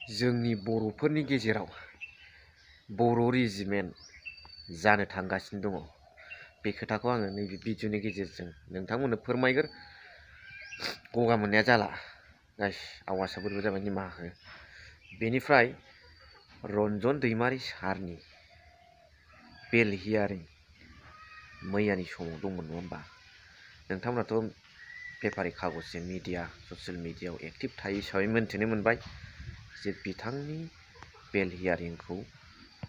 जोंनि बर'फोरनि गेजेराव बर' रेजिमेन्ट जानो थांगासिनो दङ। बे खोथाखौ आङो नैबे भिडिअनि गेजेरजों नोंथांमोननो फोरमायगोन। गगा मोननाया जाला, गाइस आवाजआ बोरैबा जाबाय निमाहा हो। बेनिफ्राय रन्जन दैमारि सारनि बेल हियारिं मैयानि समाव दंमोन नङा होमबा? नोंथांमोनाथ' पेपारि कागजजों मिडिया ससियेल मिडियायाव एक्टिभ थायो हिसाबै मोन्थिनो मोनबाय जे बिथांनि बेल हियारिंखौ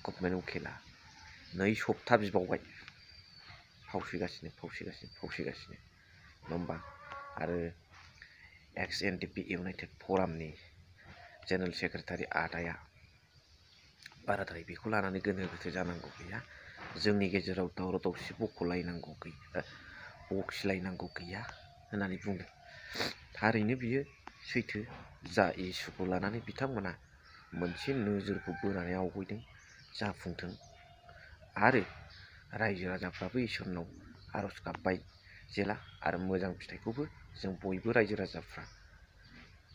गभर्नमेन्ट उकिला 2 सप्ता बिबावबाय। फावसयगासिनो नङा होमबा? आरो एक्स एनडिपि इउनाइटेड फरामनि जेनेरेल सेक्रेटारि आदाया बाराद्राय बेखौ लानानै गोनो गोथो जानांगौ गैया, जोंनि गेजेराव दावराव दावसि बखिलायनांगौ गैया होननानै बुंदों। थारैनो बियो सैथो। जा इस्युखौ लानानै बिथांमोना मोनसे नोजोरखौ बोनानै आवगायदों, जाफुंथों। आरो रायजो राजाफ्राबो इसोरनाव आर'ज गाबबाय जेला आरो मोजां फिथाइखौबो जों बयबो रायजो राजाफ्रा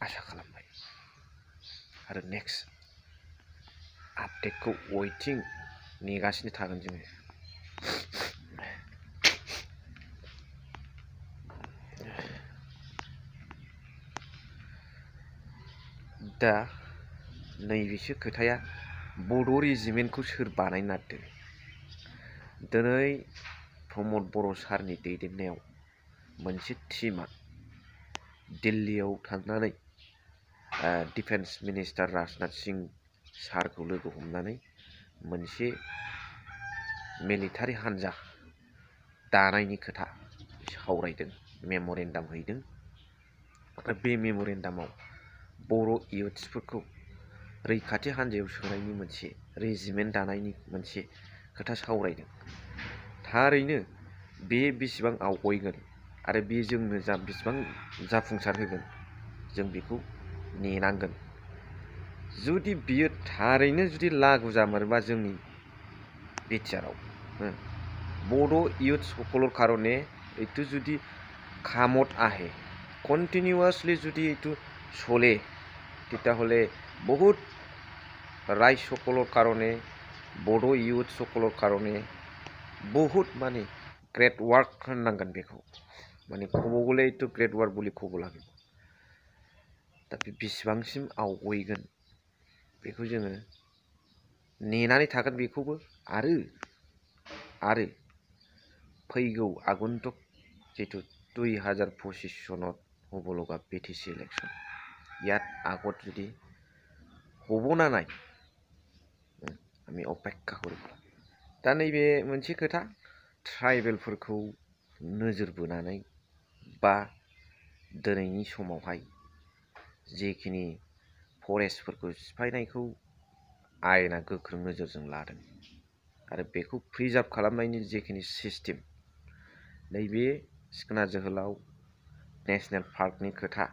आसा खालामबाय। आरो नेक्स्ट आपडेटखौ वेटिं नेगासिनो थागोन जोङो। दा नैबेसो खोथाया, बड' रेजिमेन्टखौ सोर बानायनो नागिरदों? दिनै प्रमद बर' सारनि दैदेननायाव मोनसे टिमआ दिल्लीयाव थांनानै डिफेन्स मिनिस्टार राजनाथ सिं सारखौ लोगो हमनानै मोनसे मिलिटारि हान्जा दानायनि खोथा सावरायदों, मेम'रेन्डाम हैदों। आरो बे मेम'रेन्डामाव बर' इयुथ्सफोरखौ रैखाथि हान्जायाव सोनायनि मोनसे रेजिमेन्ट दानायनि मोनसे खोथा सावरायदों। थारैनो बे बेसेबां आवगायगोन आरो बे जोंनो बेसेबां जाफुंसार होगोन, जों बेखौ नेनांगोन। जुदि बियो थारैनो जुदि लागु जामारोबा जोंनि बिटिआरआव बड' इयुथ सकলৰ কাৰণে এইটো যদি কামত আহে, কণ্টিনিউৱাছলি যদি এইটো চলে, তেতিয়াহ'লে বহুত ৰাইজসকলৰ কাৰণে, বড়ো ইউথসকলৰ কাৰণে বহুত মানে গ্ৰেট वार्क होननांगोन बेखौ। माने ক'ब ग'ले এইটো ग्रेट वार्क বুলি ক'ব লাগিব। दा बे बेसेबांसिम आवगायगोन बेखौ जोङो नेनानै थागोन बेखौबो। आरो फैगौ आगन्तुक जिथु 2025 চনত হ'ব লগা বিটিচি ইলেকশ্যন, ইয়াত আগত যদি হ'ব না নাই আমি অপেক্ষা কৰিব। दा नैबे मोनसे खोथा, ट्राइबेलफोरखौ नोजोर बोनानै बा दिनैनि समावहाय जेखिनि फरेस्टफोरखौ सिफायनायखौ आयेना गोख्रों नोजोरजों लादों आरो बेखौ प्रिजार्भ खालामनायनि जेखिनि सिस्टेम, नैबे सिखोना जोहोलाव नेशनेल पार्कनि खोथा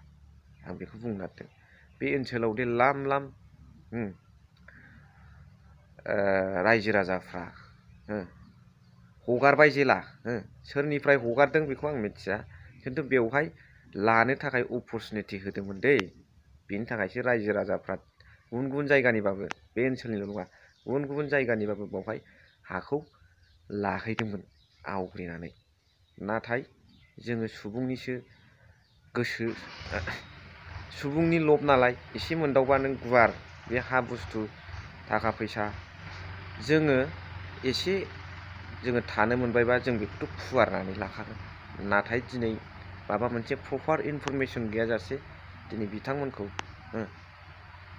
आं बेखौ बुंनो नागिरदों। बे ओनसोलाव दे लाम रायजो राजाफ्रा हगारबाय जेला, सोरनिफ्राय हगारदों बेखौ आं मिथिया, खिन्थु बेवहाय लानो थाखाय अपरचुनिटि होदोंमोन दै। बेनि थाखायसो रायजो राजाफ्रा गुबुन गुबुन जायगानिबाबो, बे ओनसोलनिल' नङा, गुबुन गुबुन जायगानिबाबो बेवहाय हाखौ लाहैदोंमोन आवग्रिनानै। नाथाय जोङो सुबुंनिसो गोसो, सुबुंनि लब नालाय, एसे मोनदावबा नों गुवार बे हा बुस्थु थाखा फैसा जोङो थानो मोनबायबा जों बेखौथ' फुवारनानै लाखागोन। नाथाय दिनै माबा मोनसे प्रपार इनफरमेसन गैयाजासे दिनै बिथांमोनखौ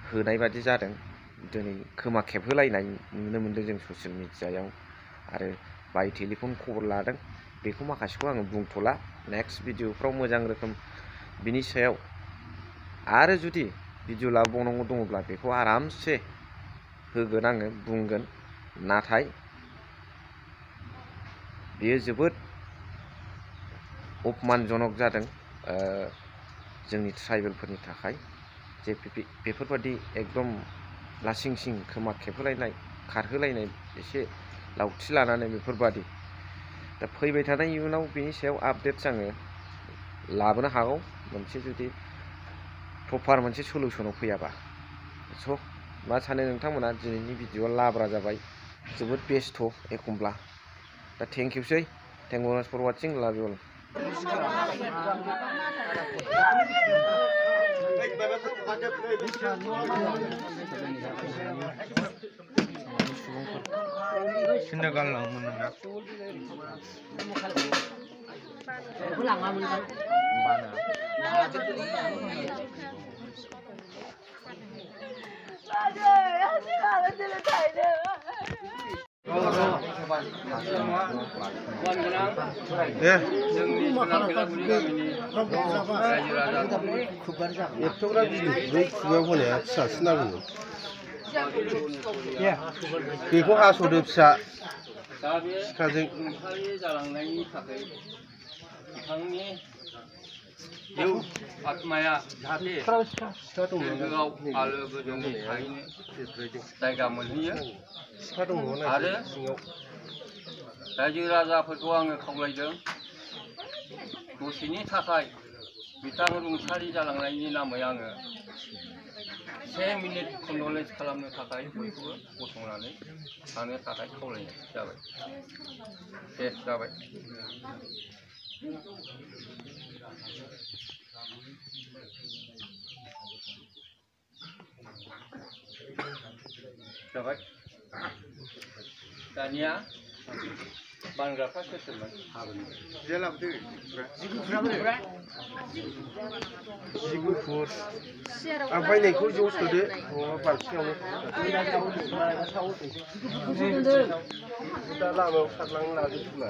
होनाय बादि जादों। दिनै खोमा खेबहोलायनाय नुनो मोन्दों जों ससियेल मिडियायाव, आरो बाय टेलिफन खबर लादों। बेखौ माखासेखौ आङो बुंथ'ला, नेक्स्ट भिडिअफ्राव मोजां रोखोम बिनि सायाव आरो जुदि भिडिअ लाबावनांगौ दङब्ला बेखौ आरामसे होगोन, आङो बुंगोन। नाथाय बेयो जोबोद अपमानजनक जादों जोंनि ट्राइबेलफोरनि थाखाय, जे बेफोरबादि एकदम लासिं सिं खोमा खेबहोलायनाय, खारहोलायनाय, एसे लावथि लानानै बेफोरबादि। दा फैबाय थानाय इयुनाव बेनि सायाव आपडेट्स आङो लाबोनो हागौ, मोनसे जुदि प्रपार मोनसे सलुसनाव फैयाबा। स' मा सानो नोंथांमोना दिनैनि भिडिअआ लाब्रा जाबाय जोबोद बेस्थ' एखमब्ला दा थेंकिउसै थेंक इउ फर वाचिं लाभ इउ अल एथ'ग्राब बै खुगायाव होनाया फिसासिन नांगौ बेखौ हास'दो फिसा सिखाजों जालांनायनि थाखाय बिथांनि जिउ आत्माया जाहाथे गोजौआव आलो गोजोनै थाहैनो जायगा मोनहैयो आरो रायजो राजाफोरखौ आङो खावलायदों दसेनि थाखाय बिथां रुंसारि जालांनायनि नामै आङो 1 मिनिट कन्डलेन्स खालामनो थाखाय बयखौबो गसंनानै थानो थाखाय खावलायनाय जाबाय दे जाबाय जाबाय दानिया बानग्राफ्रा सोर सोरमोन जि गुफुर ओमफ्राय नैखौ ज' सोदो बाल्थिङावनो दा लामायाव सारनानै लाजोबथुला